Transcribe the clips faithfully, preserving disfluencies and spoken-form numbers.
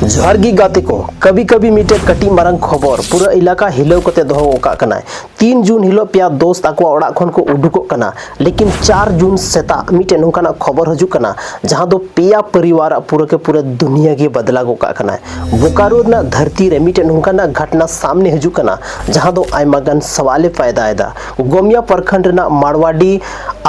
ᱡᱚᱦᱟᱨ ᱜᱮ ᱜᱟᱛᱮ ᱠᱚ, ᱠᱟᱵᱷᱤ ᱠᱟᱵᱷᱤ ᱢᱤᱫᱴᱮᱡ ᱠᱟᱹᱴᱤᱡ ᱢᱟᱨᱟᱝ ᱠᱷᱚᱵᱚᱨ ᱯᱩᱨᱟᱹ ᱮᱞᱟᱠᱟ ᱦᱤᱞᱟᱹᱣ ᱠᱟᱛᱮ ᱫᱚᱦᱚ ᱟᱠᱟᱫ ᱠᱟᱱᱟᱭ᱾ ᱛᱤᱱ ᱡᱩᱱ ᱦᱤᱞᱳᱜ ᱯᱮᱭᱟ ᱫᱳᱥᱛ ᱟᱠᱚᱣᱟᱜ ᱚᱲᱟᱜ ᱠᱷᱚᱱ ᱠᱚ ᱩᱰᱩᱠᱚᱜ ᱠᱟᱱᱟ, ᱞᱮᱠᱤᱱ ᱪᱟᱨ ᱡᱩᱱ ᱥᱮᱛᱟᱜ ᱢᱤᱫᱴᱮᱡ ᱱᱚᱝᱠᱟᱱᱟᱜ ᱠᱷᱚᱵᱚᱨ ᱦᱤᱡᱩᱜ ᱠᱟᱱᱟ, ᱡᱟᱦᱟᱸ ᱫᱚ ᱯᱮᱭᱟ ᱯᱚᱨᱤᱣᱟᱨᱟᱜ ᱯᱩᱨᱟᱹ ᱠᱮ ᱯᱩᱨᱟᱹ ᱫᱩᱱᱤᱭᱟᱹ ᱜᱮ ᱵᱟᱫᱞᱟ ᱜᱚᱫ ᱠᱟᱜ ᱠᱟᱱᱟᱭ᱾ ᱵᱳᱠᱟᱨᱳ ᱨᱮᱱᱟᱜ ᱫᱷᱟᱹᱨᱛᱤ ᱨᱮ ᱢᱤᱫᱴᱮᱡ ᱱᱚᱝᱠᱟᱱᱟᱜ ᱜᱷᱚᱴᱱᱟ ᱥᱟᱢᱱᱮ ᱦᱤᱡᱩᱜ ᱠᱟᱱᱟ, ᱡᱟᱦᱟᱸ ᱫᱚ ᱟᱭᱢᱟ ᱜᱟᱱ ᱥᱟᱣᱟᱞᱮ ᱯᱟᱭᱫᱟ ᱮᱫᱟ᱾ ᱜᱚᱢᱤᱭᱟ ᱯᱨᱚᱠᱷᱚᱸᱰ ᱨᱮᱱᱟᱜ ᱢᱟᱲᱣᱟᱰᱤ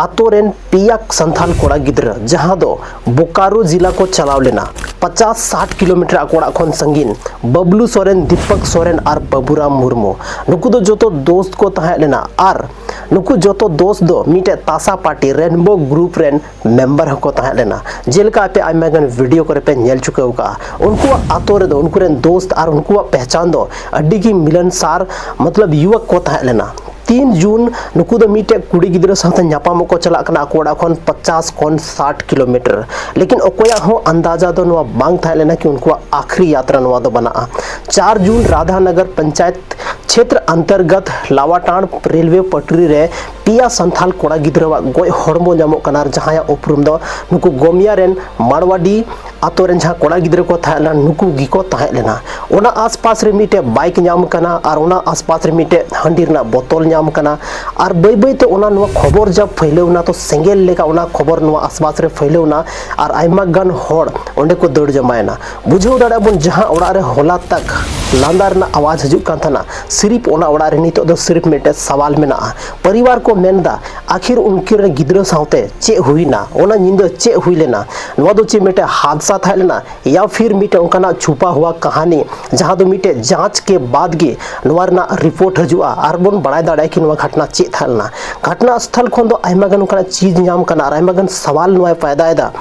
ᱟᱛᱳ ᱨᱮᱱ ᱯᱮᱭᱟ ᱥᱟᱱᱛᱷᱟᱞ ᱠᱚᱲᱟ ᱜᱤᱫᱽᱨᱟᱹ, ᱡᱟᱦᱟᱸ ᱫᱚ ᱵᱳᱠᱟᱨᱳ ᱡᱤᱞᱟ ᱠᱚ ᱪᱟᱞᱟᱣ ᱞᱮᱱᱟ, ᱯᱚᱪᱟᱥ ᱥᱟᱴ ᱠᱤᱞᱳᱢᱤᱴᱟᱨ ᱟᱠᱚ ᱚᱲᱟᱜ ᱠᱷᱚᱱ ᱥᱟᱺᱜᱤᱧ, ᱵᱟᱵᱞᱩ ᱥᱚᱨᱮᱱ, ᱫᱤᱯᱚᱠ ᱥᱚᱨᱮᱱ ᱟᱨ ᱵᱟᱵᱩᱨᱟᱢ ᱢᱩᱨᱢᱩ, ᱱᱩᱠᱩ ᱫᱚ ᱡᱚᱛᱚ ᱫᱳᱥᱛ ᱠᱚ ᱛᱟᱦᱮᱸ ᱞᱮᱱᱟ᱾ ᱟᱨ ᱱᱩᱠᱩ ᱡᱚᱛᱚ ᱫᱳᱥᱛ ᱫᱚ ᱢᱤᱫᱴᱮᱡ ᱛᱟᱥᱟ ᱯᱟᱨᱴᱤ ᱨᱮᱱᱵᱳ ᱜᱨᱩᱯ ᱨᱮᱱ ᱢᱮᱢᱵᱟᱨ ᱦᱚᱸᱠᱚ ᱛᱟᱦᱮᱸ ᱞᱮᱱᱟ᱾ ᱡᱮᱞᱮᱠᱟ ᱟᱯᱮ ᱟᱭᱢᱟ ᱜᱟᱱ ᱵᱷᱤᱰᱤᱭᱳ ᱠᱚᱨᱮ ᱯᱮ ᱧᱮᱞ ᱪᱩᱠᱟᱹᱣ ᱠᱟᱜᱼᱟ, ᱩᱱᱠᱩᱣᱟᱜ ᱟᱛᱳ ᱨᱮᱫᱚ ᱩᱱᱠᱩ ᱨᱮᱱ ᱫᱳᱥᱛ ᱟᱨ ᱩᱱᱠᱩᱣᱟᱜ ᱯᱮᱦᱪᱟᱱ ᱫᱚ ᱟᱹᱰᱤ ᱜᱮ ᱢᱤᱞᱚᱱᱥᱟᱨ, ᱢᱚᱛᱞᱚᱵ ᱭᱩᱣᱚᱠ ᱠᱚ ᱛᱟᱦᱮᱸ ᱞᱮᱱᱟ᱾ ᱛᱤᱱ ᱡᱩᱱ ᱱᱩᱠᱩ ᱫᱚ ᱢᱤᱫᱴᱮᱡ ᱠᱩᱲᱤ ᱜᱤᱫᱽᱨᱟᱹ ᱥᱟᱶᱛᱮ ᱧᱟᱯᱟᱢᱚᱜ ᱠᱚ ᱪᱟᱞᱟᱜ ᱠᱟᱱᱟ ᱟᱠᱚ ᱚᱲᱟᱜ ᱠᱷᱚᱱ ᱯᱚᱪᱟᱥ ᱠᱷᱚᱱ ᱥᱟᱴ ᱠᱤᱞᱳᱢᱤᱴᱟᱨ᱾ ᱞᱮᱠᱤᱱ ᱚᱠᱚᱭᱟᱜ ᱦᱚᱸ ᱟᱱᱫᱟᱡᱟ ᱫᱚ ᱱᱚᱣᱟ ᱵᱟᱝ ᱛᱟᱦᱮᱸ ᱞᱮᱱᱟ ᱠᱤ ᱩᱱᱠᱩᱣᱟᱜ ᱟᱠᱷᱨᱤ ᱭᱟᱛᱨᱟ ᱱᱚᱣᱟ ᱫᱚ ᱵᱟᱱᱟᱜᱼᱟ᱾ ᱪᱟᱨ ᱡᱩᱱ ᱨᱟᱫᱷᱟᱱᱟᱜᱟᱨ ᱯᱚᱧᱪᱟᱭᱮᱛ ᱪᱷᱮᱛᱨ ᱚᱱᱛᱚᱨᱜᱚᱛ ᱞᱟᱣᱟᱴᱟᱱ ᱨᱮᱞᱣᱮ ᱯᱟᱴᱨᱤ ᱨᱮ ᱯᱮᱭᱟ ᱥᱟᱱᱛᱷᱟᱞ ᱠᱚᱲᱟ ᱜᱤᱫᱽᱨᱟᱹᱣᱟᱜ ᱜᱚᱡ ᱦᱚᱲᱢᱚ ᱧᱟᱢᱚᱜ ᱠᱟᱱᱟ, ᱟᱨ ᱡᱟᱦᱟᱸᱭᱟᱜ ᱩᱯᱨᱩᱢ ᱫᱚ ᱱᱩᱠᱩ ᱜᱚᱢᱤᱭᱟ ᱨᱮᱱ ᱢᱟᱲᱣᱟᱰᱤ ᱟᱛᱳ ᱨᱮᱱ ᱡᱟᱦᱟᱸ ᱠᱚᱲᱟ ᱜᱤᱫᱽᱨᱟᱹ ᱠᱚ ᱛᱟᱦᱮᱸ ᱞᱮᱱᱟ, ᱱᱩᱠᱩ ᱜᱮᱠᱚ ᱛᱟᱦᱮᱸ ᱞᱮᱱᱟ᱾ ᱚᱱᱟ ᱟᱥᱯᱟᱥ ᱨᱮ ᱢᱤᱫᱴᱮᱡ ᱵᱟᱭᱤᱠ ᱧᱟᱢ ᱠᱟᱱᱟ ᱟᱨ ᱚᱱᱟ ᱟᱥᱯᱟᱥ ᱨᱮ ᱢᱤᱫᱴᱮᱡ ᱦᱟᱺᱰᱤ ᱨᱮᱱᱟᱜ ᱵᱚᱛᱚᱞ ᱧᱟᱢ ᱠᱟᱱᱟ᱾ ᱟᱨ ᱵᱟᱹᱭ ᱵᱟᱹᱭ ᱛᱮ ᱚᱱᱟ ᱱᱚᱣᱟ ᱠᱷᱚᱵᱚᱨ ᱡᱟ ᱯᱷᱟᱹᱭᱞᱟᱹᱣ ᱮᱱᱟ, ᱛᱚ ᱥᱮᱸᱜᱮᱞ ᱞᱮᱠᱟ ᱚᱱᱟ ᱠᱷᱚᱵᱚᱨ ᱱᱚᱣᱟ ᱟᱥᱯᱟᱥ ᱨᱮ ᱯᱷᱟᱹᱭᱞᱟᱹᱣ ᱮᱱᱟ ᱟᱨ ᱟᱭᱢᱟ ᱜᱟᱱ ᱦᱚᱲ ᱚᱸᱰᱮ ᱠᱚ ᱫᱟᱹᱲ ᱡᱟᱢᱟᱭᱮᱱᱟ᱾ ᱵᱩᱡᱷᱟᱹᱣ ᱫᱟᱲᱮᱭᱟᱜ ᱵᱚᱱ, ᱡᱟᱦᱟᱸ ᱚᱲᱟᱜ ᱨᱮ ᱦᱚᱞᱟ ᱛᱟᱠ ᱞᱟᱸᱫᱟ ᱨᱮᱱᱟᱜ ᱟᱣᱟᱡᱽ ᱦᱤᱡᱩᱜ ᱠᱟᱱ ᱛᱟᱦᱮᱱᱟ, ᱥᱤᱨᱤᱯ ᱚᱱᱟ ᱚᱲᱟᱜ ᱨᱮ ᱱᱤᱛᱚᱜ ᱫᱚ ᱥᱤᱨᱤᱯ ᱢᱤᱫᱴᱮᱡ ᱥᱟᱣᱟᱞ ᱢᱮᱱᱟᱜᱼᱟ᱾ ᱯᱚᱨᱤᱵᱟᱨ ᱠᱚ ᱢᱮᱱᱫᱟ, ᱟᱠᱷᱤᱨ ᱩᱱᱠᱤᱱ ᱨᱮᱱ ᱜᱤᱫᱽᱨᱟᱹ ᱥᱟᱶᱛᱮ ᱪᱮᱫ ᱦᱩᱭᱱᱟ, ᱚᱱᱟ ᱧᱤᱫᱟᱹ ᱪᱮᱫ ᱦᱩᱭ ᱞᱮᱱᱟ? ᱱᱚᱣᱟ ᱫᱚ ᱪᱮᱫ ᱢᱤᱫᱴᱮᱡ ᱦᱟᱫᱥᱟ ᱛᱟᱦᱮᱸ ᱞᱮᱱᱟ, ᱭᱟ ᱯᱷᱤᱨ ᱢᱤᱫᱴᱮᱡ ᱚᱱᱠᱟᱱᱟᱜ ᱪᱷᱩᱯᱟ ᱦᱩᱣᱟ ᱠᱟᱦᱟᱱᱤ, ᱡᱟᱦᱟᱸ ᱫᱚ ᱢᱤᱫᱴᱮᱡ ᱡᱟᱸᱪ ᱠᱮ ᱵᱟᱫ ᱜᱮ ᱱᱚᱣᱟ ᱨᱮᱱᱟᱜ ᱨᱤᱯᱳᱨᱴ ᱦᱤᱡᱩᱜᱼᱟ ᱟᱨ ᱵᱚᱱ ᱵᱟᱲᱟᱭ ᱫᱟᱲᱮᱭᱟᱜᱼᱟ ᱠᱤ ᱱᱚᱣᱟ ᱜᱷᱚᱴᱱᱟ ᱪᱮᱫ ᱛᱟᱦᱮᱸ ᱞᱮᱱᱟ᱾ ᱜᱷᱚᱴᱱᱟ ᱥᱛᱷᱚᱞ ᱠᱷᱚᱱ ᱫᱚ ᱟᱭᱢᱟ ᱜᱟᱱ ᱚᱱᱠᱟᱱᱟᱜ ᱪᱤᱡᱽ ᱧᱟᱢ ᱠᱟᱱᱟ ᱟᱨ ᱟᱭᱢᱟ ᱜᱟᱱ ᱥᱟᱣᱟᱞ ᱱᱚᱣᱟᱭ ᱯᱟᱭᱫᱟᱭᱮᱫᱟ᱾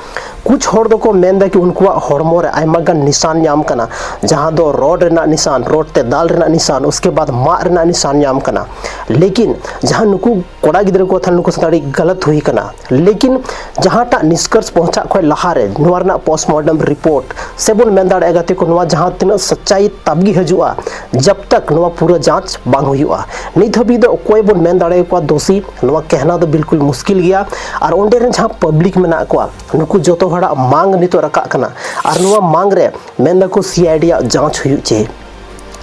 ᱠᱩᱪ ᱦᱚᱲ ᱫᱚᱠᱚ ᱢᱮᱱᱫᱟ ᱠᱤ ᱩᱱᱠᱩᱣᱟᱜ ᱦᱚᱲᱢᱚ ᱨᱮ ᱟᱭᱢᱟ ᱜᱟᱱ ᱱᱤᱥᱟᱱ ᱧᱟᱢ ᱠᱟᱱᱟ, ᱡᱟᱦᱟᱸ ᱫᱚ ᱨᱚᱰ ᱨᱮᱱᱟᱜ ᱱᱤᱥᱟᱱ, ᱨᱚᱰ ᱛᱮ ᱫᱟᱞ ᱨᱮᱱᱟᱜ ᱱᱤᱥᱟᱱ, ᱩᱥᱠᱮ ᱵᱟᱫ ᱢᱟᱜ ᱨᱮᱱᱟᱜ ᱱᱤᱥᱟᱱ ᱧᱟᱢ ᱠᱟᱱᱟ᱾ ᱞᱮᱠᱤᱱ ᱡᱟᱦᱟᱸ ᱱᱩᱠᱩ ᱠᱚᱲᱟ ᱜᱤᱫᱽᱨᱟᱹ ᱠᱚ ᱛᱟᱦᱮᱸ, ᱱᱩᱠᱩ ᱥᱟᱶᱛᱮ ᱟᱹᱰᱤ ᱜᱟᱞᱟᱛ ᱦᱩᱭ ᱠᱟᱱᱟ᱾ ᱞᱮᱠᱤᱱ ᱡᱟᱦᱟᱸᱴᱟᱜ ᱱᱤᱥᱠᱚᱨᱥ ᱯᱚᱦᱚᱸᱪᱟᱜ ᱠᱷᱚᱱ ᱞᱟᱦᱟᱨᱮ ᱱᱚᱣᱟ ᱨᱮᱱᱟᱜ ᱯᱳᱥᱴᱢᱚᱨᱴᱮᱢ ᱨᱤᱯᱳᱨᱴ ᱥᱮ ᱵᱚᱱ ᱢᱮᱱ ᱫᱟᱲᱮᱭᱟᱜᱼᱟ ᱜᱟᱛᱮ ᱠᱚ, ᱱᱚᱣᱟ ᱡᱟᱦᱟᱸ ᱛᱤᱱᱟᱹᱜ ᱥᱟᱪᱟᱭ ᱛᱟᱵ ᱜᱮ ᱦᱤᱡᱩᱜᱼᱟ, ᱡᱟᱵ ᱛᱟᱠ ᱱᱚᱣᱟ ᱯᱩᱨᱟᱹ ᱡᱟᱸᱪ ᱵᱟᱝ ᱦᱩᱭᱩᱜᱼᱟ, ᱱᱤᱛ ᱦᱟᱹᱵᱤᱡ ᱫᱚ ᱚᱠᱚᱭ ᱵᱚᱱ ᱢᱮᱱ ᱫᱟᱲᱮᱭᱟᱠᱚᱣᱟ ᱫᱳᱥᱤ, ᱱᱚᱣᱟ ᱠᱮᱦᱱᱟ ᱫᱚ ᱵᱤᱞᱠᱩᱞ ᱢᱩᱥᱠᱤᱞ ᱜᱮᱭᱟ᱾ ᱟᱨ ᱚᱸᱰᱮ ᱨᱮᱱ ᱡᱟᱦᱟᱸ ᱯᱟᱵᱽᱞᱤᱠ ᱢᱮᱱᱟᱜ ᱠᱚᱣᱟ, ᱱᱩᱠᱩ ᱡᱚᱛᱚ ᱦᱚᱲᱟᱜ ᱢᱟᱝ ᱱᱤᱛᱚᱜ ᱨᱟᱠᱟᱵ ᱠᱟᱱᱟ᱾ ᱟᱨ ᱱᱚᱣᱟ ᱢᱟᱝ ᱨᱮ ᱢᱮᱱ ᱫᱟᱠᱚ ᱥᱤ ᱟᱭ ᱰᱤ ᱭᱟᱜ ᱡᱟᱸᱪ ᱦᱩᱭᱩᱜ ᱪᱟᱹᱦᱤ᱾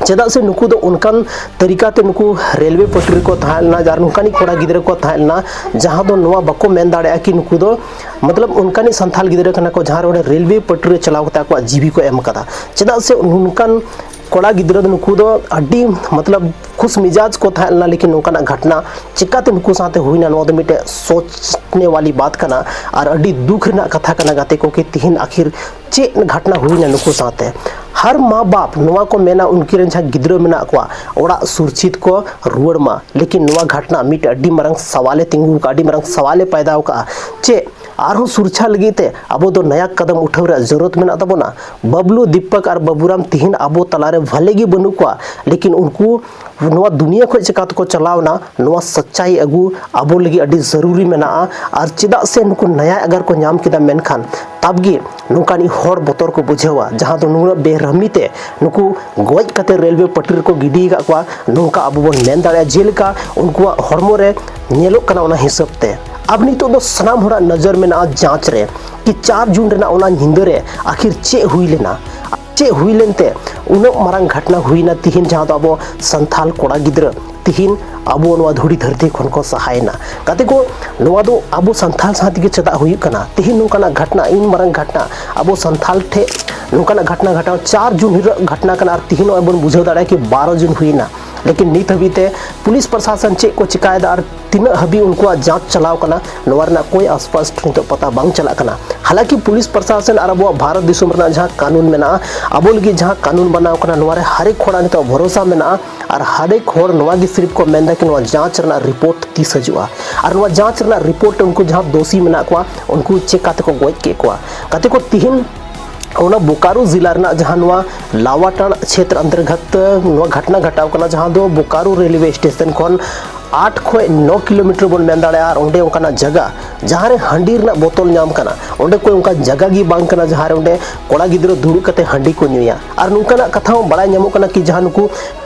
ᱪᱮᱫᱟᱜ ᱥᱮ ᱱᱩᱠᱩ ᱫᱚ ᱚᱱᱠᱟᱱ ᱛᱟᱹᱨᱤᱠᱟ ᱛᱮ ᱱᱩᱠᱩ ᱨᱮᱞᱣᱮ ᱯᱟᱹᱴᱨᱤ ᱨᱮᱠᱚ ᱛᱟᱦᱮᱸ ᱞᱮᱱᱟ, ᱟᱨ ᱱᱚᱝᱠᱟᱱᱤᱡ ᱠᱚᱲᱟ ᱜᱤᱫᱽᱨᱟᱹ ᱠᱚ ᱛᱟᱦᱮᱸ ᱞᱮᱱᱟ, ᱡᱟᱦᱟᱸ ᱫᱚ ᱱᱚᱣᱟ ᱵᱟᱠᱚ ᱢᱮᱱ ᱫᱟᱲᱮᱭᱟᱜᱼᱟ ᱠᱤ ᱱᱩᱠᱩ ᱫᱚ ᱢᱚᱛᱞᱚᱵ ᱚᱱᱠᱟᱱᱤᱡ ᱥᱟᱱᱛᱟᱞ ᱜᱤᱫᱽᱨᱟᱹ ᱠᱟᱱᱟ ᱠᱚ, ᱡᱟᱦᱟᱸ ᱨᱮ ᱚᱸᱰᱮ ᱨᱮᱞᱣᱮ ᱯᱟᱹᱴᱨᱤ ᱨᱮ ᱪᱟᱞᱟᱣ ᱠᱟᱛᱮ ᱟᱠᱚᱣᱟᱜ ᱡᱤᱣᱤ ᱠᱚ ᱮᱢ ᱠᱟᱫᱟ᱾ ᱪᱮᱫᱟᱜ ᱥᱮ ᱱᱚᱝᱠᱟᱱ ᱠᱚᱲᱟ ᱜᱤᱫᱽᱨᱟᱹ ᱫᱚ ᱱᱩᱠᱩ ᱫᱚ ᱟᱹᱰᱤ ᱢᱚᱛᱞᱚᱵ ᱠᱷᱩᱥ ᱢᱤᱡᱟᱡᱽ ᱠᱚ ᱛᱟᱦᱮᱸ ᱞᱮᱱᱟ, ᱞᱮᱠᱤᱱ ᱱᱚᱝᱠᱟᱱᱟᱜ ᱜᱷᱟᱴᱱᱟ ᱪᱤᱠᱟᱛᱮ ᱱᱩᱠᱩ ᱥᱟᱶᱛᱮ ᱦᱩᱭᱱᱟ, ᱱᱚᱣᱟ ᱫᱚ ᱢᱤᱫᱴᱮᱡ ᱥᱳᱪᱱᱮ ᱣᱟᱞᱤ ᱵᱟᱛ ᱠᱟᱱᱟ᱾ ᱟᱨ ᱟᱹᱰᱤ ᱫᱩᱠ ᱨᱮᱱᱟᱜ ᱠᱟᱛᱷᱟ ᱠᱟᱱᱟ ᱜᱟᱛᱮ ᱠᱚ, ᱠᱤ ᱛᱤᱦᱤᱧ ᱟᱠᱷᱤᱨ ᱪᱮᱫ ᱜᱷᱟᱴᱱᱟ ᱦᱩᱭᱱᱟ ᱱᱩᱠᱩ ᱥᱟᱶᱛᱮ᱾ ᱦᱟᱨ ᱢᱟ ᱵᱟᱯ ᱱᱚᱣᱟ ᱠᱚ ᱢᱮᱱᱟ, ᱩᱱᱠᱤᱱ ᱨᱮᱱ ᱡᱟᱦᱟᱸ ᱜᱤᱫᱽᱨᱟᱹ ᱢᱮᱱᱟᱜ ᱠᱚᱣᱟ, ᱚᱲᱟᱜ ᱥᱩᱨᱪᱷᱤᱛ ᱠᱚ ᱨᱩᱣᱟᱹᱲ ᱢᱟ᱾ ᱞᱮᱠᱤᱱ ᱱᱚᱣᱟ ᱜᱷᱟᱴᱱᱟ ᱢᱤᱫ ᱟᱹᱰᱤ ᱢᱟᱨᱟᱝ ᱥᱟᱣᱟᱞᱮ ᱛᱤᱸᱜᱩ ᱟᱠᱟᱫᱼᱟ, ᱟᱹᱰᱤ ᱢᱟᱨᱟᱝ ᱥᱟᱣᱟᱞᱮ ᱯᱟᱭᱫᱟ ᱟᱠᱟᱫᱼᱟ᱾ ᱪᱮᱫ ᱟᱨᱦᱚᱸ ᱥᱩᱨᱪᱷᱟ ᱞᱟᱹᱜᱤᱫ ᱛᱮ ᱟᱵᱚ ᱫᱚ ᱱᱟᱭᱟ ᱠᱟᱫᱟᱢ ᱩᱴᱷᱟᱹᱣ ᱨᱮᱭᱟᱜ ᱡᱟᱹᱨᱩᱲᱟᱛ ᱢᱮᱱᱟᱜ ᱛᱟᱵᱚᱱᱟ? ᱵᱟᱵᱞᱩ, ᱫᱤᱯᱚᱠ ᱟᱨ ᱵᱟᱵᱩᱨᱟᱢ ᱛᱤᱦᱤᱧ ᱟᱵᱚ ᱛᱟᱞᱟᱨᱮ ᱵᱷᱟᱞᱮ ᱜᱮ ᱵᱟᱹᱱᱩᱜ ᱠᱚᱣᱟ, ᱞᱮᱠᱤᱱ ᱩᱱᱠᱩ ᱱᱚᱣᱟ ᱫᱩᱱᱤᱭᱟᱹ ᱠᱷᱚᱱ ᱪᱤᱠᱟ ᱛᱮᱠᱚ ᱪᱟᱞᱟᱣᱱᱟ, ᱱᱚᱣᱟ ᱥᱟᱪᱪᱟᱭ ᱟᱹᱜᱩ ᱟᱵᱚ ᱞᱟᱹᱜᱤᱫ ᱟᱹᱰᱤ ᱡᱟᱹᱨᱩᱨᱤ ᱢᱮᱱᱟᱜᱼᱟ᱾ ᱟᱨ ᱪᱮᱫᱟᱜ ᱥᱮ ᱱᱩᱠᱩ ᱱᱟᱭᱟ ᱟᱜᱟᱨ ᱠᱚ ᱧᱟᱢ ᱠᱮᱫᱟ, ᱢᱮᱱᱠᱷᱟᱱ ᱛᱟᱵᱜᱮ ᱱᱚᱝᱠᱟᱱᱤᱡ ᱦᱚᱲ ᱵᱚᱛᱚᱨ ᱠᱚ ᱵᱩᱡᱷᱟᱹᱣᱟ, ᱡᱟᱦᱟᱸ ᱫᱚ ᱱᱩᱱᱟᱹᱜ ᱵᱮᱨᱦᱟᱢᱤ ᱛᱮ ᱱᱩᱠᱩ ᱜᱚᱡ ᱠᱟᱛᱮ ᱨᱮᱞᱣᱮ ᱯᱟᱹᱴᱨᱤ ᱨᱮᱠᱚ ᱜᱤᱰᱤ ᱟᱠᱟᱫ ᱠᱚᱣᱟ, ᱱᱚᱝᱠᱟ ᱟᱵᱚ ᱵᱚᱱ ᱢᱮᱱ ᱫᱟᱲᱮᱭᱟᱜᱼᱟ᱾ ᱡᱮᱞᱮᱠᱟ ᱩᱱᱠᱩᱣᱟᱜ ᱦᱚᱲᱢᱚ ᱨᱮ ᱧᱮᱞᱚᱜ ᱠᱟᱱᱟ, ᱚᱱᱟ ᱦᱤᱥᱟᱹᱵ ᱛᱮ ᱟᱨ ᱱᱤᱛᱚᱜ ᱫᱚ ᱥᱟᱱᱟᱢ ᱦᱚᱲᱟᱜ ᱱᱚᱡᱚᱨ ᱢᱮᱱᱟᱜᱼᱟ ᱡᱟᱸᱪ ᱨᱮ, ᱠᱤ ᱪᱟᱨ ᱡᱩᱱ ᱨᱮᱱᱟᱜ ᱚᱱᱟ ᱧᱤᱫᱟᱹ ᱨᱮ ᱟᱹᱠᱷᱤᱨ ᱪᱮᱫ ᱦᱩᱭ ᱞᱮᱱᱟ, ᱪᱮᱫ ᱦᱩᱭ ᱞᱮᱱᱛᱮ ᱩᱱᱟᱹᱜ ᱢᱟᱨᱟᱝ ᱜᱷᱟᱴᱱᱟ ᱦᱩᱭᱱᱟ ᱛᱤᱦᱤᱧ, ᱡᱟᱦᱟᱸ ᱫᱚ ᱟᱵᱚ ᱥᱟᱱᱛᱷᱟᱞ ᱠᱚᱲᱟ ᱜᱤᱫᱽᱨᱟᱹ ᱛᱤᱦᱤᱧ ᱟᱵᱚ ᱱᱚᱣᱟ ᱫᱷᱩᱲᱤ ᱫᱷᱟᱹᱨᱛᱤ ᱠᱷᱚᱱ ᱠᱚ ᱥᱟᱦᱟᱭᱮᱱᱟ᱾ ᱜᱟᱛᱮ ᱠᱚ, ᱱᱚᱣᱟ ᱫᱚ ᱟᱵᱚ ᱥᱟᱱᱛᱷᱟᱞ ᱥᱟᱶ ᱛᱮᱜᱮ ᱪᱮᱫᱟᱜ ᱦᱩᱭᱩᱜ ᱠᱟᱱᱟ? ᱛᱤᱦᱤᱧ ᱱᱚᱝᱠᱟᱱᱟᱜ ᱜᱷᱟᱴᱱᱟ, ᱤᱱ ᱢᱟᱨᱟᱝ ᱜᱷᱟᱴᱱᱟ ᱟᱵᱚ ᱥᱟᱱᱛᱷᱟᱞ ᱴᱷᱮᱱ ᱱᱚᱝᱠᱟᱱᱟᱜ ᱜᱷᱟᱴᱱᱟ ᱜᱷᱟᱴᱟᱣ, ᱪᱟᱨ ᱡᱩᱱ ᱦᱤᱞᱳᱜ ᱜᱷᱟᱴᱱᱟ ᱠᱟᱱᱟ, ᱟᱨ ᱛᱤᱦᱤᱧ ᱱᱚᱜᱼᱚᱭ ᱵᱚᱱ ᱵᱩᱡᱷᱟᱹᱣ ᱫᱟᱲᱮᱭᱟᱜᱼᱟ ᱠᱤ ᱵᱟᱨᱚ ᱡᱩᱱ ᱦᱩᱭᱱᱟ᱾ ᱞᱮᱠᱤᱱ ᱱᱤᱛ ᱦᱟᱹᱵᱤᱡ ᱛᱮ ᱯᱩᱞᱤᱥ ᱯᱨᱚᱥᱟᱥᱚᱱ ᱪᱮᱫ ᱠᱚ ᱪᱤᱠᱟᱭᱮᱫᱟ ᱟᱨ ᱛᱤᱱᱟᱹᱜ ᱦᱟᱹᱵᱤᱡ ᱩᱱᱠᱩᱣᱟᱜ ᱡᱟᱸᱪ ᱪᱟᱞᱟᱣ ᱠᱟᱱᱟ, ᱱᱚᱣᱟ ᱨᱮᱱᱟᱜ ᱠᱳᱭ ᱟᱥᱯᱟᱥᱴ ᱱᱤᱛᱚᱜ ᱯᱟᱛᱟ ᱵᱟᱝ ᱪᱟᱞᱟᱜ ᱠᱟᱱᱟ᱾ ᱦᱟᱞᱟᱸᱠᱤ ᱯᱩᱞᱤᱥ ᱯᱨᱚᱥᱟᱥᱚᱱ ᱟᱨ ᱟᱵᱚᱣᱟᱜ ᱵᱷᱟᱨᱚᱛ ᱫᱤᱥᱚᱢ ᱨᱮᱱᱟᱜ ᱡᱟᱦᱟᱸ ᱠᱟᱹᱱᱩᱱ ᱢᱮᱱᱟᱜᱼᱟ, ᱟᱵᱚ ᱞᱟᱹᱜᱤᱫ ᱡᱟᱦᱟᱸ ᱠᱟᱹᱱᱩᱱ ᱵᱮᱱᱟᱣ ᱠᱟᱱᱟ, ᱱᱚᱣᱟ ᱨᱮ ᱦᱟᱨᱮᱠ ᱦᱚᱲᱟᱜ ᱱᱤᱛᱚᱜ ᱵᱷᱚᱨᱚᱥᱟ ᱢᱮᱱᱟᱜᱼᱟ᱾ ᱟᱨ ᱦᱟᱨᱮᱠ ᱦᱚᱲ ᱱᱚᱣᱟ ᱜᱮ ᱥᱤᱨᱯ ᱠᱚ ᱢᱮᱱᱫᱟ ᱠᱤ ᱱᱚᱣᱟ ᱡᱟᱸᱪ ᱨᱮᱱᱟᱜ ᱨᱤᱯᱳᱨᱴ ᱛᱤᱥ ᱦᱤᱡᱩᱜᱼᱟ, ᱟᱨ ᱱᱚᱣᱟ ᱡᱟᱸᱪ ᱨᱮᱱᱟᱜ ᱨᱤᱯᱳᱨᱴ ᱨᱮ ᱩᱱᱠᱩ ᱡᱟᱦᱟᱸ ᱫᱳᱥᱤ ᱢᱮᱱᱟᱜ ᱠᱚᱣᱟ, ᱩᱱᱠᱩ ᱪᱮᱠᱟ ᱛᱮᱠᱚ ᱜᱚᱡ ᱠᱮᱫ ᱠᱚᱣᱟ᱾ ᱜᱟᱛᱮ ᱠᱚ, ᱛᱤᱦᱤᱧ ᱚᱱᱟ ᱵᱳᱠᱟᱨᱳ ᱡᱤᱞᱟ ᱨᱮᱱᱟᱜ ᱡᱟᱦᱟᱸ ᱱᱚᱣᱟ ᱞᱟᱣᱟᱴᱟᱱ ᱪᱷᱮᱛᱨ ᱚᱱᱛᱚᱨᱜᱚᱛ ᱱᱚᱣᱟ ᱜᱷᱚᱴᱱᱟ ᱜᱷᱟᱴᱟᱣ ᱠᱟᱱᱟ, ᱡᱟᱦᱟᱸ ᱫᱚ ᱵᱳᱠᱟᱨᱳ ᱨᱮᱞᱣᱮ ᱥᱴᱮᱥᱚᱱ ᱠᱷᱚᱱ ᱟᱴ ᱠᱷᱚᱱ ᱱᱚ ᱠᱤᱞᱳᱢᱤᱴᱟᱨ ᱵᱚᱱ ᱢᱮᱱ ᱫᱟᱲᱮᱭᱟᱜᱼᱟ᱾ ᱟᱨ ᱚᱸᱰᱮ ᱚᱱᱠᱟᱱᱟᱜ ᱡᱟᱭᱜᱟ ᱡᱟᱦᱟᱸ ᱨᱮ ᱦᱟᱺᱰᱤ ᱨᱮᱱᱟᱜ ᱵᱳᱛᱚᱞ ᱧᱟᱢ ᱠᱟᱱᱟ, ᱚᱸᱰᱮ ᱠᱚ ᱚᱱᱠᱟᱱ ᱡᱟᱭᱜᱟ ᱜᱮ ᱵᱟᱝ ᱠᱟᱱᱟ ᱡᱟᱦᱟᱸ ᱨᱮ ᱚᱸᱰᱮ ᱠᱚᱲᱟ ᱜᱤᱫᱽᱨᱟᱹ ᱫᱩᱲᱩᱵ ᱠᱟᱛᱮ ᱦᱟᱺᱰᱤ ᱠᱚ ᱧᱩᱭᱟ᱾ ᱟᱨ ᱱᱚᱝᱠᱟᱱᱟᱜ ᱠᱟᱛᱷᱟ ᱦᱚᱸ ᱵᱟᱲᱟᱭ ᱧᱟᱢᱚᱜ ᱠᱟᱱᱟ ᱠᱤ ᱡᱟᱦᱟᱸ ᱱᱩᱠᱩ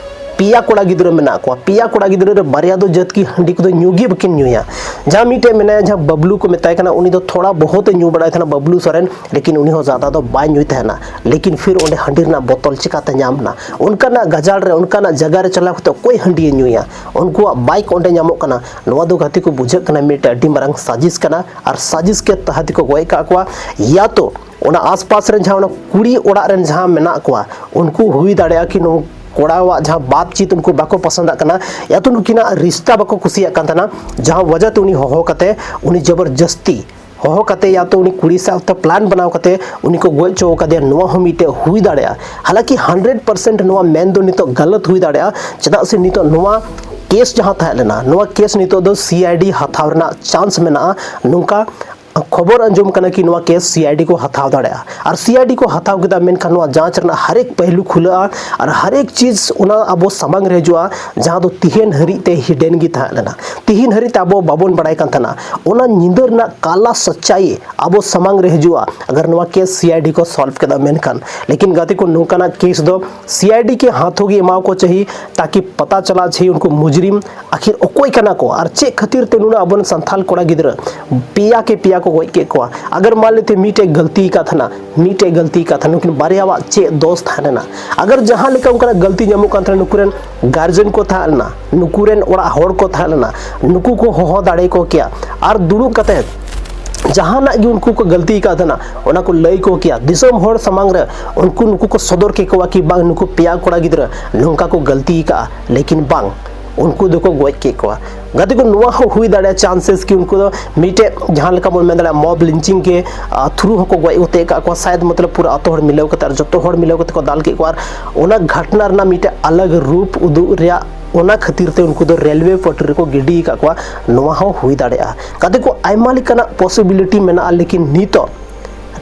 ᱯᱮᱭᱟ ᱠᱚᱲᱟ ᱜᱤᱫᱽᱨᱟᱹ ᱢᱮᱱᱟᱜ ᱠᱚᱣᱟ, ᱯᱮᱭᱟ ᱠᱚᱲᱟ ᱜᱤᱫᱽᱨᱟᱹ ᱨᱮ ᱵᱟᱨᱭᱟ ᱫᱚ ᱡᱟᱹᱛ ᱠᱤ ᱦᱟᱺᱰᱤ ᱠᱚᱫᱚ ᱧᱩ ᱜᱮ ᱵᱟᱹᱠᱤᱱ ᱧᱩᱭᱟ᱾ ᱡᱟᱦᱟᱸ ᱢᱤᱫᱴᱮᱡ ᱢᱮᱱᱟᱭᱟ, ᱡᱟᱦᱟᱸ ᱵᱟᱵᱞᱩ ᱠᱚ ᱢᱮᱛᱟᱭ ᱠᱟᱱᱟ, ᱩᱱᱤ ᱫᱚ ᱛᱷᱚᱲᱟ ᱵᱚᱦᱚᱛ ᱮ ᱧᱩ ᱵᱟᱲᱟᱭ ᱛᱟᱦᱮᱱᱟ, ᱵᱟᱵᱞᱩ ᱥᱚᱨᱮᱱ, ᱞᱮᱠᱤᱱ ᱩᱱᱤ ᱦᱚᱸ ᱡᱟᱫᱟ ᱫᱚ ᱵᱟᱭ ᱧᱩᱭ ᱛᱟᱦᱮᱱᱟ᱾ ᱞᱮᱠᱤᱱ ᱯᱷᱤᱨ ᱚᱸᱰᱮ ᱦᱟᱺᱰᱤ ᱨᱮᱱᱟᱜ ᱵᱳᱛᱚᱞ ᱪᱤᱠᱟᱛᱮ ᱧᱟᱢ ᱮᱱᱟ? ᱚᱱᱠᱟᱱᱟᱜ ᱜᱟᱡᱟᱲ ᱨᱮ, ᱚᱱᱠᱟᱱᱟᱜ ᱡᱟᱭᱜᱟ ᱨᱮ ᱪᱟᱞᱟᱣ ᱠᱟᱛᱮ ᱚᱠᱚᱭ ᱦᱟᱺᱰᱤᱭᱮ ᱧᱩᱭᱟ? ᱩᱱᱠᱩᱣᱟᱜ ᱵᱟᱭᱤᱠ ᱚᱸᱰᱮ ᱧᱟᱢᱚᱜ ᱠᱟᱱᱟ᱾ ᱱᱚᱣᱟ ᱫᱚ ᱜᱟᱛᱮ ᱠᱚ ᱵᱩᱡᱷᱟᱹᱜ ᱠᱟᱱᱟ ᱢᱤᱫᱴᱮᱡ ᱟᱹᱰᱤ ᱢᱟᱨᱟᱝ ᱥᱟᱡᱤᱥ ᱠᱟᱱᱟ, ᱟᱨ ᱥᱟᱡᱤᱥ ᱠᱮ ᱛᱟᱦᱟ ᱛᱮᱠᱚ ᱜᱚᱡ ᱠᱟᱜ ᱠᱚᱣᱟ᱾ ᱭᱟ ᱛᱚ ᱚᱱᱟ ᱟᱥᱯᱟᱥ ᱨᱮᱱ ᱡᱟᱦᱟᱸ ᱚᱱᱟ ᱠᱩᱲᱤ ᱚᱲᱟᱜ ᱨᱮᱱ ᱡᱟᱦᱟᱸ ᱢᱮᱱᱟᱜ ᱠᱚᱣᱟ, ᱩᱱᱠᱩ ᱦᱩᱭ ᱫᱟᱲᱮᱭᱟᱜᱼᱟ ᱠᱤ ᱱᱩ-, ᱠᱚᱲᱟᱣᱟᱜ ᱡᱟᱦᱟᱸ ᱵᱟᱛᱪᱤᱛ ᱩᱱᱠᱩ ᱵᱟᱠᱚ ᱯᱚᱥᱚᱸᱫᱟᱜ ᱠᱟᱱᱟ, ᱭᱟ ᱛᱚ ᱱᱩᱠᱤᱱᱟᱜ ᱨᱤᱥᱛᱟ ᱵᱟᱠᱚ ᱠᱩᱥᱤᱭᱟᱜ ᱠᱟᱱ ᱛᱟᱦᱮᱱᱟ, ᱡᱟᱦᱟᱸ ᱣᱟᱡᱟ ᱛᱮ ᱩᱱᱤ ᱦᱚᱦᱚ ᱠᱟᱛᱮ, ᱩᱱᱤ ᱡᱚᱵᱚᱨᱡᱚᱥᱛᱤ ᱦᱚᱦᱚ ᱠᱟᱛᱮ ᱭᱟ ᱛᱚ ᱩᱱᱤ ᱠᱩᱲᱤ ᱥᱟᱶᱛᱮ ᱯᱞᱟᱱ ᱵᱮᱱᱟᱣ ᱠᱟᱛᱮ ᱩᱱᱤ ᱠᱚ ᱜᱚᱡ ᱦᱚᱪᱚ ᱟᱠᱟᱫᱮᱭᱟ, ᱱᱚᱣᱟ ᱦᱚᱸ ᱢᱤᱫᱴᱮᱡ ᱦᱩᱭ ᱫᱟᱲᱮᱭᱟᱜᱼᱟ᱾ ᱦᱟᱞᱟᱸᱠᱤ ᱦᱟᱱᱰᱨᱮᱰ ᱯᱟᱨᱥᱮᱱᱴ ᱱᱚᱣᱟ ᱢᱮᱱ ᱫᱚ ᱱᱤᱛᱚᱜ ᱜᱟᱞᱟᱛ ᱦᱩᱭ ᱫᱟᱲᱮᱭᱟᱜᱼᱟ, ᱪᱮᱫᱟᱜ ᱥᱮ ᱱᱤᱛᱚᱜ ᱱᱚᱣᱟ ᱠᱮᱥ ᱡᱟᱦᱟᱸ ᱛᱟᱦᱮᱸ ᱞᱮᱱᱟ, ᱱᱚᱣᱟ ᱠᱮᱥ ᱱᱤᱛᱚᱜ ᱫᱚ ᱥᱤ ᱟᱭ ᱰᱤ ᱦᱟᱛᱟᱣ ᱨᱮᱱᱟᱜ ᱪᱟᱱᱥ ᱢᱮᱱᱟᱜᱼᱟ᱾ ᱱᱚᱝᱠᱟ ᱠᱷᱚᱵᱚᱨ ᱟᱸᱡᱚᱢ ᱠᱟᱱᱟ ᱠᱤ ᱱᱚᱣᱟ ᱠᱮᱥ ᱥᱤ ᱟᱭ ᱰᱤ ᱠᱚ ᱦᱟᱛᱟᱣ ᱫᱟᱲᱮᱭᱟᱜᱼᱟ, ᱟᱨ ᱥᱤ ᱟᱭ ᱰᱤ ᱠᱚ ᱦᱟᱛᱟᱣ ᱠᱮᱫᱟ, ᱢᱮᱱᱠᱷᱟᱱ ᱱᱚᱣᱟ ᱡᱟᱸᱪ ᱨᱮᱱᱟᱜ ᱦᱟᱨᱮᱠ ᱯᱟᱹᱦᱞᱩ ᱠᱷᱩᱞᱟᱹᱜᱼᱟ, ᱟᱨ ᱦᱟᱨᱮᱠ ᱪᱤᱡᱽ ᱚᱱᱟ ᱟᱵᱚ ᱥᱟᱢᱟᱝ ᱨᱮ ᱦᱤᱡᱩᱜᱼᱟ, ᱡᱟᱦᱟᱸ ᱫᱚ ᱛᱤᱦᱮᱱ ᱦᱟᱹᱨᱤᱡ ᱛᱮ ᱦᱤᱰᱮᱱ ᱜᱮ ᱛᱟᱦᱮᱸ ᱞᱮᱱᱟ᱾ ᱛᱤᱦᱤᱱ ᱦᱟᱹᱨᱤᱡ ᱛᱮ ᱟᱵᱚ ᱵᱟᱵᱚᱱ ᱵᱟᱲᱟᱭ ᱠᱟᱱ ᱛᱟᱦᱮᱱᱟ᱾ ᱚᱱᱟ ᱧᱤᱫᱟᱹ ᱨᱮᱱᱟᱜ ᱠᱟᱞᱟ ᱥᱟᱪᱟᱭ ᱟᱵᱚ ᱥᱟᱢᱟᱝ ᱨᱮ ᱦᱤᱡᱩᱜᱼᱟ, ᱟᱜᱟᱨ ᱱᱚᱣᱟ ᱠᱮᱥ ᱥᱤ ᱟᱭ ᱰᱤ ᱠᱚ ᱥᱚᱞᱵᱷ ᱠᱮᱫᱟ ᱢᱮᱱᱠᱷᱟᱱ᱾ ᱞᱮᱠᱤᱱ ᱜᱟᱛᱮ ᱠᱚ, ᱱᱚᱝᱠᱟᱱᱟᱜ ᱠᱮᱥ ᱫᱚ ᱥᱤ ᱟᱭ ᱰᱤ ᱠᱮ ᱦᱟᱛᱷᱳ ᱜᱮ ᱮᱢᱟᱣ ᱠᱚ ᱪᱟᱹᱦᱤ, ᱛᱟᱠᱤ ᱯᱟᱛᱟ ᱪᱟᱞᱟᱜ ᱪᱟᱹᱦᱤ ᱩᱱᱠᱩ ᱢᱩᱡᱽᱨᱤᱢ ᱟᱠᱷᱤᱨ ᱚᱠᱚᱭ ᱠᱟᱱᱟ ᱠᱚ ᱟᱨ ᱪᱮᱫ ᱠᱷᱟᱹᱛᱤᱨ ᱛᱮ ᱱᱩᱱᱟᱹᱜ ᱟᱵᱚᱨᱮᱱ ᱥᱟᱱᱛᱷᱟᱞ ᱠᱚᱲᱟ ᱜᱤᱫᱽᱨᱟᱹ ᱯᱮᱭᱟ ᱠᱮ ᱯᱮᱭᱟ ᱠᱚ ᱜᱚᱡ ᱠᱮᱫ ᱠᱚᱣᱟ᱾ ᱟᱜᱟᱨ ᱢᱟᱱ ᱞᱮᱛᱮ ᱢᱤᱫᱴᱮᱡ ᱜᱟᱹᱞᱛᱤ ᱟᱠᱟᱫ ᱛᱟᱦᱮᱱᱟ, ᱢᱤᱫᱴᱮᱡ ᱜᱟᱹᱞᱛᱤ ᱟᱠᱟᱫ ᱛᱟᱦᱮᱱᱟ, ᱱᱩᱠᱤᱱ ᱵᱟᱨᱭᱟᱣᱟᱜ ᱪᱮᱫ ᱫᱳᱥ ᱛᱟᱦᱮᱸ ᱞᱮᱱᱟ? ᱟᱜᱟᱨ ᱡᱟᱦᱟᱸ ᱞᱮᱠᱟ ᱚᱱᱠᱟᱱᱟᱜ ᱜᱟᱹᱞᱛᱤ ᱧᱟᱢᱚᱜ ᱠᱟᱱ ᱛᱟᱦᱮᱱᱟ, ᱱᱩᱠᱩ ᱨᱮᱱ ᱜᱟᱨᱡᱮᱱ ᱠᱚ ᱛᱟᱦᱮᱸ ᱞᱮᱱᱟ, ᱱᱩᱠᱩ ᱨᱮᱱ ᱚᱲᱟᱜ ᱦᱚᱲ ᱠᱚ ᱛᱟᱦᱮᱸ ᱞᱮᱱᱟ, ᱱᱩᱠᱩ ᱠᱚ ᱦᱚᱦᱚ ᱫᱟᱲᱮ ᱠᱚ ᱠᱮᱭᱟ ᱟᱨ ᱫᱩᱲᱩᱵ ᱠᱟᱛᱮ ᱡᱟᱦᱟᱱᱟᱜ ᱜᱮ ᱩᱱᱠᱩ ᱠᱚ ᱜᱟᱹᱞᱛᱤ ᱟᱠᱟᱫ ᱛᱟᱦᱮᱱᱟ, ᱚᱱᱟ ᱠᱚ ᱞᱟᱹᱭ ᱠᱚ ᱠᱮᱭᱟ᱾ ᱫᱤᱥᱚᱢ ᱦᱚᱲ ᱥᱟᱢᱟᱝ ᱨᱮ ᱩᱱᱠᱩ, ᱱᱩᱠᱩ ᱠᱚ ᱥᱚᱫᱚᱨ ᱠᱮᱠᱚᱣᱟ ᱠᱤ ᱵᱟᱝ, ᱱᱩᱠᱩ ᱯᱮᱭᱟ ᱠᱚᱲᱟ ᱜᱤᱫᱽᱨᱟᱹ ᱱᱚᱝᱠᱟ ᱠᱚ ᱜᱟᱹᱞᱛᱤ ᱟᱠᱟᱫᱼᱟ, ᱞᱮᱠᱤᱱ ᱵᱟᱝ, ᱩᱱᱠᱩ ᱫᱚᱠᱚ ᱜᱚᱡ ᱠᱮᱫ ᱠᱚᱣᱟ᱾ ᱜᱟᱛᱮ ᱠᱚ, ᱱᱚᱣᱟ ᱦᱚᱸ ᱦᱩᱭ ᱫᱟᱲᱮᱭᱟᱜᱼᱟ ᱪᱟᱱᱥᱮᱥ ᱠᱤ ᱩᱱᱠᱩ ᱫᱚ ᱢᱤᱫᱴᱮᱡ ᱡᱟᱦᱟᱸ ᱞᱮᱠᱟ ᱵᱚᱱ ᱢᱮᱱ ᱫᱟᱲᱮᱭᱟᱜᱼᱟ ᱢᱚᱵ ᱞᱤᱧᱪᱤᱝ ᱜᱮ, ᱟ, ᱛᱷᱨᱩ ᱦᱚᱸᱠᱚ ᱜᱚᱡ ᱜᱚᱛᱮ ᱟᱠᱟᱫ ᱠᱚᱣᱟ ᱥᱟᱭᱮᱫ, ᱢᱚᱛᱞᱚᱵ ᱯᱩᱨᱟᱹ ᱟᱛᱳ ᱦᱚᱲ ᱢᱤᱞᱟᱹᱣ ᱠᱟᱛᱮ ᱟᱨ ᱡᱚᱛᱚ ᱦᱚᱲ ᱢᱤᱞᱟᱹᱣ ᱠᱟᱛᱮ ᱠᱚ ᱫᱟᱞ ᱠᱮᱫ ᱠᱚᱣᱟ᱾ ᱟᱨ ᱚᱱᱟ ᱜᱷᱟᱴᱱᱟ ᱨᱮᱱᱟᱜ ᱢᱤᱫᱴᱮᱡ ᱟᱞᱟᱜᱽ ᱨᱩᱯ ᱩᱫᱩᱜ ᱨᱮᱭᱟᱜ, ᱚᱱᱟ ᱠᱷᱟᱹᱛᱤᱨ ᱛᱮ ᱩᱱᱠᱩ ᱫᱚ ᱨᱮᱞᱣᱮ ᱯᱟᱹᱴᱨᱤ ᱨᱮᱠᱚ ᱜᱤᱰᱤ ᱟᱠᱟᱫ ᱠᱚᱣᱟ᱾ ᱱᱚᱣᱟ ᱦᱚᱸ ᱦᱩᱭ ᱫᱟᱲᱮᱭᱟᱜᱼᱟ᱾ ᱜᱟᱛᱮ ᱠᱚ, ᱟᱭᱢᱟ ᱞᱮᱠᱟᱱᱟᱜ ᱯᱚᱥᱤᱵᱤᱞᱤᱴᱤ ᱢᱮᱱᱟᱜᱼᱟ, ᱞᱮᱠᱤᱱ ᱱᱤᱛᱚᱜ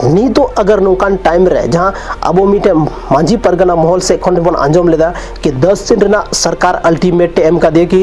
ᱱᱤᱛᱚᱜ ᱟᱜᱟᱨ ᱱᱚᱝᱠᱟᱱ ᱴᱟᱭᱤᱢ ᱨᱮ ᱡᱟᱦᱟᱸ ᱟᱵᱚ ᱢᱤᱫᱴᱮᱱ ᱢᱟᱹᱡᱷᱤ ᱯᱟᱨᱜᱟᱱᱟ ᱢᱚᱦᱚᱞ ᱥᱮᱫ ᱠᱷᱚᱱ ᱵᱚᱱ ᱟᱸᱡᱚᱢ ᱞᱮᱫᱟ ᱠᱤ ᱫᱚᱥ ᱫᱤᱱ ᱨᱮᱱᱟᱜ ᱥᱚᱨᱠᱟᱨ ᱟᱞᱴᱤᱢᱮᱴ ᱮ ᱮᱢ ᱠᱟᱫᱮᱭᱟ ᱠᱤ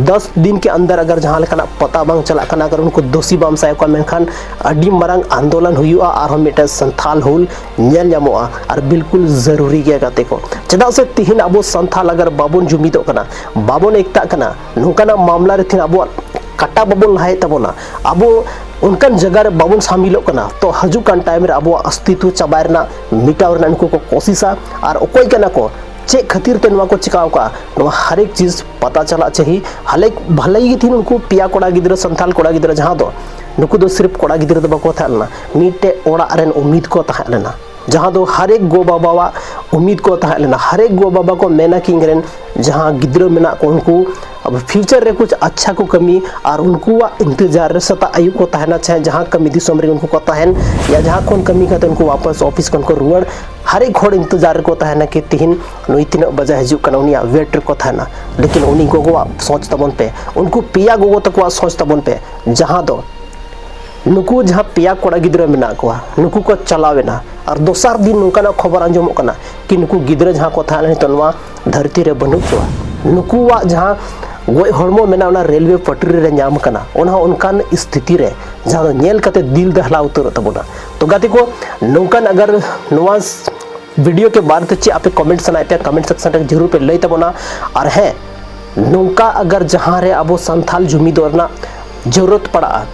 ᱫᱚᱥ ᱫᱤᱱ ᱠᱮ ᱟᱱᱫᱟᱨ ᱟᱜᱟᱨ ᱡᱟᱦᱟᱸ ᱞᱮᱠᱟᱱᱟᱜ ᱯᱟᱛᱟ ᱵᱟᱝ ᱪᱟᱞᱟᱜ ᱠᱟᱱᱟ, ᱟᱜᱟᱨ ᱩᱱᱠᱩ ᱫᱳᱥᱤ ᱵᱟᱢ ᱥᱟᱭ ᱠᱚᱣᱟ, ᱢᱮᱱᱠᱷᱟᱱ ᱟᱹᱰᱤ ᱢᱟᱨᱟᱝ ᱟᱱᱫᱳᱞᱚᱱ ᱦᱩᱭᱩᱜᱼᱟ, ᱟᱨᱦᱚᱸ ᱢᱤᱫᱴᱮᱱ ᱥᱟᱱᱛᱷᱟᱞ ᱦᱩᱞ ᱧᱮᱞ ᱧᱟᱢᱚᱜᱼᱟ᱾ ᱟᱨ ᱵᱤᱞᱠᱩᱞ ᱡᱟᱹᱨᱩᱨᱤ ᱜᱮᱭᱟ ᱜᱟᱛᱮ ᱠᱚ, ᱪᱮᱫᱟᱜ ᱥᱮ ᱛᱤᱦᱤᱧ ᱟᱵᱚ ᱥᱟᱱᱛᱷᱟᱞ ᱟᱜᱟᱨ ᱵᱟᱵᱚᱱ ᱡᱩᱢᱤᱫᱚᱜ ᱠᱟᱱᱟ, ᱵᱟᱵᱚᱱ ᱮᱠᱛᱟᱜ ᱠᱟᱱᱟ, ᱱᱚᱝᱠᱟᱱᱟᱜ ᱢᱟᱢᱞᱟ ᱨᱮ ᱛᱤᱦᱤᱧ ᱟᱵᱚᱣᱟᱜ ᱠᱟᱴᱟ ᱵᱟᱵᱚᱱ ᱞᱟᱦᱟᱭᱮᱫ ᱛᱟᱵᱚᱱᱟ, ᱟᱵᱚ ᱚᱱᱠᱟᱱ ᱡᱟᱭᱜᱟ ᱨᱮ ᱵᱟᱵᱚᱱ ᱥᱟᱢᱤᱞᱚᱜ ᱠᱟᱱᱟ, ᱛᱚ ᱦᱤᱡᱩᱜ ᱠᱟᱱ ᱴᱟᱭᱤᱢ ᱨᱮ ᱟᱵᱚᱣᱟᱜ ᱚᱥᱛᱤᱛᱣᱚ ᱪᱟᱵᱟᱭ ᱨᱮᱱᱟᱜ, ᱢᱤᱴᱟᱣ ᱨᱮᱱᱟᱜ ᱩᱱᱠᱩ ᱠᱚ ᱠᱳᱥᱤᱥᱟ᱾ ᱟᱨ ᱚᱠᱚᱭ ᱠᱟᱱᱟ ᱠᱚ, ᱪᱮᱫ ᱠᱷᱟᱹᱛᱤᱨ ᱛᱮ ᱱᱚᱣᱟ ᱠᱚ ᱪᱤᱠᱟᱹ ᱟᱠᱟᱫᱼᱟ, ᱱᱚᱣᱟ ᱦᱟᱨᱮᱠ ᱪᱤᱡᱽ ᱯᱟᱛᱟ ᱪᱟᱞᱟᱜ ᱪᱟᱹᱦᱤ᱾ ᱦᱟᱞᱮ ᱵᱷᱟᱞᱮ ᱜᱮ ᱛᱤᱦᱤᱧ ᱩᱱᱠᱩ ᱯᱮᱭᱟ ᱠᱚᱲᱟ ᱜᱤᱫᱽᱨᱟᱹ, ᱥᱟᱱᱛᱟᱲ ᱠᱚᱲᱟ ᱜᱤᱫᱽᱨᱟᱹ, ᱡᱟᱦᱟᱸ ᱫᱚ ᱱᱩᱠᱩ ᱫᱚ ᱥᱤᱨᱯ ᱠᱚᱲᱟ ᱜᱤᱫᱽᱨᱟᱹ ᱫᱚ ᱵᱟᱠᱚ ᱛᱟᱦᱮᱸ ᱞᱮᱱᱟ, ᱢᱤᱫᱴᱮᱡ ᱚᱲᱟᱜ ᱨᱮᱱ ᱩᱢᱤᱫ ᱠᱚ ᱛᱟᱦᱮᱸ ᱞᱮᱱᱟ, ᱡᱟᱦᱟᱸ ᱫᱚ ᱦᱟᱨᱮᱠ ᱜᱚ ᱵᱟᱵᱟᱣᱟᱜ ᱩᱢᱤᱫ ᱠᱚ ᱛᱟᱦᱮᱸ ᱞᱮᱱᱟ, ᱦᱟᱨᱮᱠ ᱜᱚ ᱵᱟᱵᱟ ᱠᱚ ᱢᱮᱱᱟ ᱠᱤ ᱤᱧ ᱨᱮᱱ ᱡᱟᱦᱟᱸ ᱜᱤᱫᱽᱨᱟᱹ ᱢᱮᱱᱟᱜ ᱠᱚ ᱩᱱᱠᱩ ᱟᱵᱚ ᱯᱷᱤᱭᱩᱪᱟᱨ ᱨᱮ ᱠᱩᱪ ᱟᱪᱪᱷᱟ ᱠᱚ ᱠᱟᱹᱢᱤ, ᱟᱨ ᱩᱱᱠᱩᱣᱟᱜ ᱤᱱᱛᱮᱡᱟᱨ ᱨᱮ ᱥᱮᱛᱟᱜ ᱟᱹᱭᱩᱵ ᱠᱚ ᱛᱟᱦᱮᱱᱟ, ᱪᱟᱦᱮ ᱡᱟᱦᱟᱸ ᱠᱟᱹᱢᱤ ᱫᱤᱥᱚᱢ ᱨᱮ ᱩᱱᱠᱩ ᱠᱚ ᱛᱟᱦᱮᱱ, ᱭᱟ ᱡᱟᱦᱟᱸ ᱠᱷᱚᱱ ᱠᱟᱹᱢᱤ ᱠᱟᱛᱮ ᱩᱱᱠᱩ ᱣᱟᱯᱟᱥ ᱚᱯᱷᱤᱥ ᱠᱷᱚᱱ ᱠᱚ ᱨᱩᱣᱟᱹᱲ, ᱦᱟᱨᱮᱠ ᱦᱚᱲ ᱤᱱᱛᱮᱡᱟᱨ ᱨᱮᱠᱚ ᱛᱟᱦᱮᱱᱟ ᱠᱤ ᱛᱤᱦᱤᱧ ᱱᱩᱭ ᱛᱤᱱᱟᱹᱜ ᱵᱟᱡᱟ ᱦᱤᱡᱩᱜ ᱠᱟᱱᱟ, ᱩᱱᱤᱭᱟᱜ ᱣᱮᱴ ᱨᱮᱠᱚ ᱛᱟᱦᱮᱱᱟ᱾ ᱞᱮᱠᱤᱱ ᱩᱱᱤ ᱜᱚᱜᱚᱣᱟᱜ ᱥᱚᱪ ᱛᱟᱵᱚᱱ ᱯᱮ, ᱩᱱᱠᱩ ᱯᱮᱭᱟ ᱜᱚᱜᱚ ᱛᱟᱠᱚᱣᱟᱜ ᱥᱚᱪ ᱛᱟᱵᱚᱱ ᱯᱮ, ᱡᱟᱦᱟᱸ ᱫᱚ ᱱᱩᱠᱩ ᱡᱟᱦᱟᱸ ᱯᱮᱭᱟ ᱠᱚᱲᱟ ᱜᱤᱫᱽᱨᱟᱹ ᱢᱮᱱᱟᱜ ᱠᱚᱣᱟ, ᱱᱩᱠᱩ ᱠᱚ ᱪᱟᱞᱟᱣ ᱮᱱᱟ, ᱟᱨ ᱫᱚᱥᱟᱨ ᱫᱤᱱ ᱱᱚᱝᱠᱟᱱᱟᱜ ᱠᱷᱚᱵᱚᱨ ᱟᱸᱡᱚᱢᱚᱜ ᱠᱟᱱᱟ ᱠᱤ ᱱᱩᱠᱩ ᱜᱤᱫᱽᱨᱟᱹ ᱡᱟᱦᱟᱸ ᱠᱚ ᱛᱟᱦᱮᱸ ᱞᱮᱱᱟ ᱱᱤᱛᱚᱜ ᱱᱚᱣᱟ ᱫᱷᱟᱹᱨᱛᱤ ᱨᱮ ᱵᱟᱹᱱᱩᱜ ᱠᱚᱣᱟ, ᱱᱩᱠᱩᱣᱟᱜ ᱡᱟᱦᱟᱸ ᱜᱚᱡ ᱦᱚᱲᱢᱚ ᱢᱮᱱᱟᱜᱼᱟ ᱚᱱᱟ ᱨᱮᱞᱣᱮ ᱯᱟᱹᱴᱨᱤ ᱨᱮ ᱧᱟᱢ ᱠᱟᱱᱟ, ᱚᱱᱟ ᱦᱚᱸ ᱚᱱᱠᱟᱱ ᱥᱛᱷᱤᱛᱤ ᱨᱮ ᱡᱟᱦᱟᱸ ᱫᱚ ᱧᱮᱞ ᱠᱟᱛᱮ ᱫᱤᱞ ᱫᱟᱦᱞᱟ ᱩᱛᱟᱹᱨᱚᱜ ᱛᱟᱵᱚᱱᱟ᱾ ᱛᱚ ᱜᱟᱛᱮ ᱠᱚ, ᱱᱚᱝᱠᱟᱱ ᱟᱜᱟᱨ ᱱᱚᱣᱟ ᱵᱷᱤᱰᱤᱭᱳ ᱠᱮ ᱵᱟᱨᱮ ᱛᱮ ᱪᱮᱫ ᱟᱯᱮ ᱠᱚᱢᱮᱱᱴ ᱥᱟᱱᱟᱭᱮᱫ ᱯᱮᱭᱟ, ᱠᱚᱢᱮᱱᱴ ᱥᱮᱠᱥᱚᱱ ᱨᱮ ᱡᱟᱹᱨᱩᱲ ᱯᱮ ᱞᱟᱹᱭ ᱛᱟᱵᱚᱱᱟ᱾ ᱟᱨ ᱦᱮᱸ, ᱱᱚᱝᱠᱟ ᱟᱜᱟᱨ ᱡᱟᱦᱟᱸ ᱨᱮ ᱟᱵᱚ ᱥᱟᱱᱛᱷᱟᱞ ᱡᱩᱢᱤᱫᱚᱜ ᱨᱮᱱᱟᱜ ᱡᱟᱹᱨᱩᱲ ᱯᱟᱲᱟᱜᱼᱟ,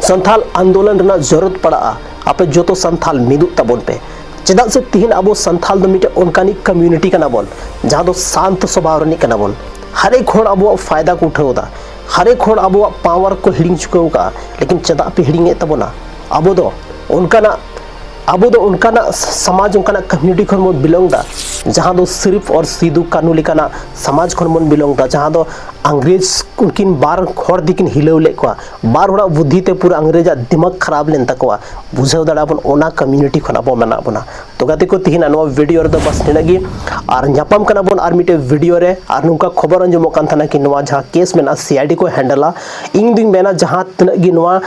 ᱥᱟᱱᱛᱷᱟᱞ ᱟᱱᱫᱳᱞᱚᱱ ᱨᱮᱱᱟᱜ ᱡᱟᱹᱨᱩᱲ ᱯᱟᱲᱟᱜᱼᱟ, ᱟᱯᱮ ᱡᱚᱛᱚ ᱥᱟᱱᱛᱷᱟᱞ ᱢᱤᱫᱚᱜ ᱛᱟᱵᱚᱱ ᱯᱮ᱾ ᱪᱮᱫᱟᱜ ᱥᱮ ᱛᱤᱦᱤᱧ ᱟᱵᱚ ᱥᱟᱱᱛᱷᱟᱞ ᱫᱚ ᱢᱤᱫᱴᱮᱱ ᱚᱱᱠᱟᱱᱤᱡ ᱠᱚᱢᱭᱩᱱᱤᱴᱤ ᱠᱟᱱᱟ ᱵᱚᱱ, ᱡᱟᱦᱟᱸ ᱫᱚ ᱥᱟᱱᱛ ᱥᱚᱵᱷᱟᱣ ᱨᱤᱱᱤᱡ ᱠᱟᱱᱟ ᱵᱚᱱ᱾ ᱦᱟᱨᱮᱠ ᱦᱚᱲ ᱟᱵᱚᱣᱟᱜ ᱯᱷᱟᱭᱫᱟ ᱠᱚ ᱩᱴᱷᱟᱹᱣ ᱮᱫᱟ, ᱦᱟᱨᱮᱠ ᱦᱚᱲ ᱟᱵᱚᱣᱟᱜ ᱯᱟᱣᱟᱨ ᱠᱚ ᱦᱤᱲᱤᱧ ᱪᱩᱠᱟᱹᱣ ᱠᱟᱜᱼᱟ᱾ ᱞᱮᱠᱤᱱ ᱪᱮᱫᱟᱜ ᱯᱮ ᱦᱤᱲᱤᱧᱮᱫ ᱛᱟᱵᱚᱱᱟ? ᱟᱵᱚ ᱫᱚ ᱚᱱᱠᱟᱱᱟᱜ ᱟᱵᱚ ᱫᱚ ᱚᱱᱠᱟᱱᱟᱜ ᱥᱚᱢᱟᱡᱽ, ᱚᱱᱠᱟᱱᱟᱜ ᱠᱚᱢᱭᱩᱱᱤᱴᱤ ᱠᱷᱚᱱ ᱵᱚᱱ ᱵᱤᱞᱚᱝ ᱮᱫᱟ, ᱡᱟᱦᱟᱸ ᱫᱚ ᱥᱤᱨᱯ ᱟᱨ ᱥᱤᱫᱩ ᱠᱟᱹᱱᱩ ᱞᱮᱠᱟᱱᱟᱜ ᱥᱚᱢᱟᱡᱽ ᱠᱷᱚᱱ ᱵᱚᱱ ᱵᱤᱞᱚᱝ ᱮᱫᱟ, ᱡᱟᱦᱟᱸ ᱫᱚ ᱤᱝᱨᱮᱡᱽ ᱩᱱᱠᱤᱱ ᱵᱟᱨ ᱦᱚᱲ ᱛᱮᱠᱤᱱ ᱦᱤᱞᱟᱹᱣ ᱞᱮᱫ ᱠᱚᱣᱟ, ᱵᱟᱨ ᱦᱚᱲᱟᱜ ᱵᱩᱫᱽᱫᱷᱤ ᱛᱮ ᱯᱩᱨᱟᱹ ᱤᱝᱨᱮᱡᱽ ᱟᱜ ᱫᱤᱢᱟᱜᱽ ᱠᱷᱟᱨᱟᱯ ᱞᱮᱱ ᱛᱟᱠᱚᱣᱟ᱾ ᱵᱩᱡᱷᱟᱹᱣ ᱫᱟᱲᱮᱭᱟᱜ ᱵᱚᱱ, ᱚᱱᱟ ᱠᱚᱢᱭᱩᱱᱤᱴᱤ ᱠᱷᱚᱱ ᱟᱵᱚ ᱢᱮᱱᱟᱜ ᱵᱚᱱᱟ᱾ ᱛᱚ ᱜᱟᱛᱮ ᱠᱚ, ᱛᱤᱦᱤᱧ ᱱᱚᱣᱟ ᱵᱷᱤᱰᱤᱭᱳ ᱨᱮᱫᱚ ᱵᱟᱥ ᱱᱤᱱᱟᱹᱜ ᱜᱮ, ᱟᱨ ᱧᱟᱯᱟᱢ ᱠᱟᱱᱟ ᱵᱚᱱ ᱟᱨ ᱢᱤᱫᱴᱮᱡ ᱵᱷᱤᱰᱤᱭᱳ ᱨᱮ᱾ ᱟᱨ ᱱᱚᱝᱠᱟ ᱠᱷᱚᱵᱚᱨ ᱟᱸᱡᱚᱢᱚᱜ ᱠᱟᱱ ᱛᱟᱦᱮᱱᱟ ᱠᱤ ᱱᱚᱣᱟ ᱡᱟᱦᱟᱸ ᱠᱮᱥ ᱢᱮᱱᱟᱜᱼᱟ ᱥᱤ ᱟᱭ ᱰᱤ ᱠᱚ ᱦᱮᱱᱰᱮᱞᱟ᱾ ᱤᱧ ᱫᱩᱧ ᱢᱮᱱᱟ ᱡᱟᱦᱟᱸ ᱛᱤᱱᱟᱹᱜ ᱜᱮ ᱱᱚᱣᱟ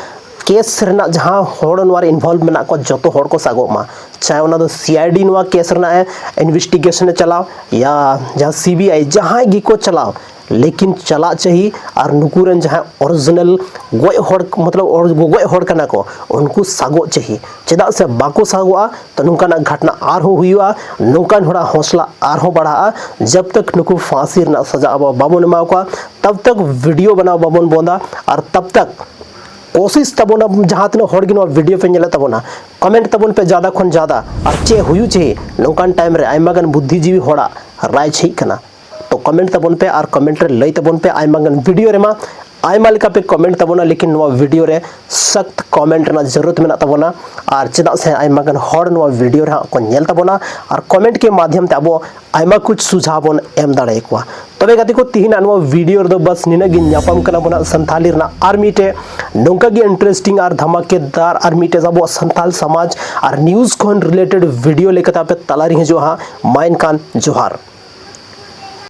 ᱠᱮᱥ ᱨᱮᱱᱟᱜ ᱡᱟᱦᱟᱸ ᱦᱚᱲ ᱱᱚᱣᱟ ᱨᱮ ᱤᱱᱵᱷᱚᱞᱵᱷ ᱢᱮᱱᱟᱜ ᱠᱚᱣᱟ, ᱡᱚᱛᱚ ᱦᱚᱲ ᱠᱚ ᱥᱟᱜᱚᱜ ᱢᱟ᱾ ᱪᱟᱦᱮ ᱚᱱᱟ ᱫᱚ ᱥᱤ ᱟᱭ ᱰᱤ ᱱᱚᱣᱟ ᱠᱮᱥ ᱨᱮᱱᱟᱜ ᱤᱱᱵᱷᱮᱥᱴᱤᱜᱮᱥᱚᱱ ᱮ ᱪᱟᱞᱟᱣ, ᱭᱟ ᱡᱟᱦᱟᱸ ᱥᱤ ᱵᱤ ᱟᱭ, ᱡᱟᱦᱟᱸᱭ ᱜᱮᱠᱚ ᱪᱟᱞᱟᱣ, ᱞᱮᱠᱤᱱ ᱪᱟᱞᱟᱜ ᱪᱟᱹᱦᱤ᱾ ᱟᱨ ᱱᱩᱠᱩ ᱨᱮᱱ ᱡᱟᱦᱟᱸᱭ ᱚᱨᱤᱡᱤᱱᱟᱞ ᱜᱚᱡ ᱦᱚᱲ, ᱢᱚᱛᱞᱚᱵ ᱚᱨ-, ᱜᱚᱡ ᱦᱚᱲ ᱠᱟᱱᱟ ᱠᱚ, ᱩᱱᱠᱩ ᱥᱟᱜᱚᱜ ᱪᱟᱹᱦᱤ᱾ ᱪᱮᱫᱟᱜ ᱥᱮ ᱵᱟᱠᱚ ᱥᱟᱜᱚᱜᱼᱟ, ᱛᱚ ᱱᱚᱝᱠᱟᱱᱟᱜ ᱜᱷᱚᱴᱱᱟ ᱟᱨᱦᱚᱸ ᱦᱩᱭᱩᱜᱼᱟ, ᱱᱚᱝᱠᱟᱱ ᱦᱚᱲᱟᱜ ᱦᱚᱸᱥᱞᱟ ᱟᱨᱦᱚᱸ ᱵᱟᱲᱦᱟᱜᱼᱟ᱾ ᱡᱟᱵ ᱛᱟᱠ ᱱᱩᱠᱩ ᱯᱷᱟᱸᱥᱤ ᱨᱮᱱᱟᱜ ᱥᱟᱡᱟ ᱟᱵᱚ ᱵᱟᱵᱚᱱ ᱮᱢᱟ ᱠᱚᱣᱟ, ᱛᱟᱵ ᱛᱟᱠ ᱵᱷᱤᱰᱤᱭᱳ ᱵᱮᱱᱟᱣ ᱵᱟᱵᱚᱱ ᱵᱚᱱᱫᱟ, ᱟᱨ ᱛᱟᱵ ᱛᱟᱠ ᱠᱳᱥᱤᱥ ᱛᱟᱵᱚᱱᱟ, ᱡᱟᱦᱟᱸ ᱛᱤᱱᱟᱹᱜ ᱦᱚᱲ ᱜᱮ ᱱᱚᱣᱟ ᱵᱷᱤᱰᱤᱭᱳ ᱯᱮ ᱧᱮᱞᱮᱫ ᱛᱟᱵᱚᱱᱟ, ᱠᱚᱢᱮᱱᱴ ᱛᱟᱵᱚᱱ ᱯᱮ ᱡᱟᱫᱟ ᱠᱷᱚᱱ ᱡᱟᱫᱟ᱾ ᱟᱨ ᱪᱮᱫ ᱦᱩᱭᱩᱜ ᱪᱮ ᱱᱚᱝᱠᱟᱱ ᱴᱟᱭᱤᱢ ᱨᱮ ᱟᱭᱢᱟ ᱜᱟᱱ ᱵᱩᱫᱽᱫᱷᱤᱡᱤᱵᱤ ᱦᱚᱲᱟᱜ ᱨᱟᱭ ᱪᱮᱫ ᱠᱟᱱᱟ? ᱛᱚ ᱠᱚᱢᱮᱱᱴ ᱛᱟᱵᱚᱱ ᱯᱮ ᱟᱨ ᱠᱚᱢᱮᱱᱴ ᱨᱮ ᱞᱟᱹᱭ ᱛᱟᱵᱚᱱ ᱯᱮ᱾ ᱟᱭᱢᱟ ᱜᱟᱱ ᱵᱷᱤᱰᱤᱭᱳ ᱨᱮᱢᱟ ᱟᱭᱢᱟ ᱞᱮᱠᱟ ᱯᱮ ᱠᱚᱢᱮᱱᱴ ᱛᱟᱵᱚᱱᱟ, ᱞᱮᱠᱤᱱ ᱱᱚᱣᱟ ᱵᱷᱤᱰᱤᱭᱳ ᱨᱮ ᱥᱚᱠᱛ ᱠᱚᱢᱮᱱᱴ ᱨᱮᱱᱟᱜ ᱡᱟᱹᱨᱩᱲ ᱢᱮᱱᱟᱜ ᱛᱟᱵᱚᱱᱟ᱾ ᱟᱨ ᱪᱮᱫᱟᱜ ᱥᱮ ᱟᱭᱢᱟ ᱜᱟᱱ ᱦᱚᱲ ᱱᱚᱣᱟ ᱵᱷᱤᱰᱤᱭᱳ ᱨᱮ ᱦᱟᱸᱜ ᱠᱚ ᱧᱮᱞ ᱛᱟᱵᱚᱱᱟ, ᱟᱨ ᱠᱚᱢᱮᱱᱴ ᱠᱮ ᱢᱟᱫᱷᱭᱚᱢ ᱛᱮ ᱟᱵᱚ ᱟᱭᱢᱟ ᱠᱩᱪ ᱥᱩᱡᱷᱟᱣ ᱵᱚᱱ ᱮᱢ ᱫᱟᱲᱮ ᱟᱠᱚᱣᱟ᱾ ᱛᱚᱵᱮ ᱜᱟᱛᱮ ᱠᱚ, ᱛᱤᱦᱤᱧᱟᱜ ᱱᱚᱣᱟ ᱵᱷᱤᱰᱤᱭᱳ ᱨᱮᱫᱚ ᱵᱟᱥ ᱱᱤᱱᱟᱹᱜ ᱜᱮ᱾ ᱧᱟᱯᱟᱢ ᱠᱟᱱᱟ ᱵᱚᱱ ᱦᱟᱸᱜ ᱥᱟᱱᱛᱷᱟᱞᱤ ᱨᱮᱱᱟᱜ ᱟᱨ ᱢᱤᱫᱴᱮᱡ ᱱᱚᱝᱠᱟ ᱜᱮ ᱤᱱᱴᱟᱨᱮᱥᱴᱤᱝ ᱟᱨ ᱫᱷᱟᱢᱟᱠᱮᱫᱟᱨ ᱟᱨ ᱢᱤᱫᱴᱮᱡ ᱟᱵᱚᱣᱟᱜ ᱥᱟᱱᱛᱟᱞ ᱥᱚᱢᱟᱡᱽ ᱟᱨ ᱱᱤᱭᱩᱡᱽ ᱠᱷᱚᱱ ᱨᱤᱞᱮᱴᱮᱰ ᱵᱷᱤᱰᱤᱭᱳ ᱞᱮᱠᱟᱛᱮ ᱟᱯᱮ ᱛᱟᱞᱟᱨᱤᱧ ᱦᱤᱡᱩᱜᱼᱟ ᱦᱟᱸᱜ᱾ ᱢᱟ ᱮᱱᱠᱷᱟᱱ ᱡᱚᱦᱟᱨ᱾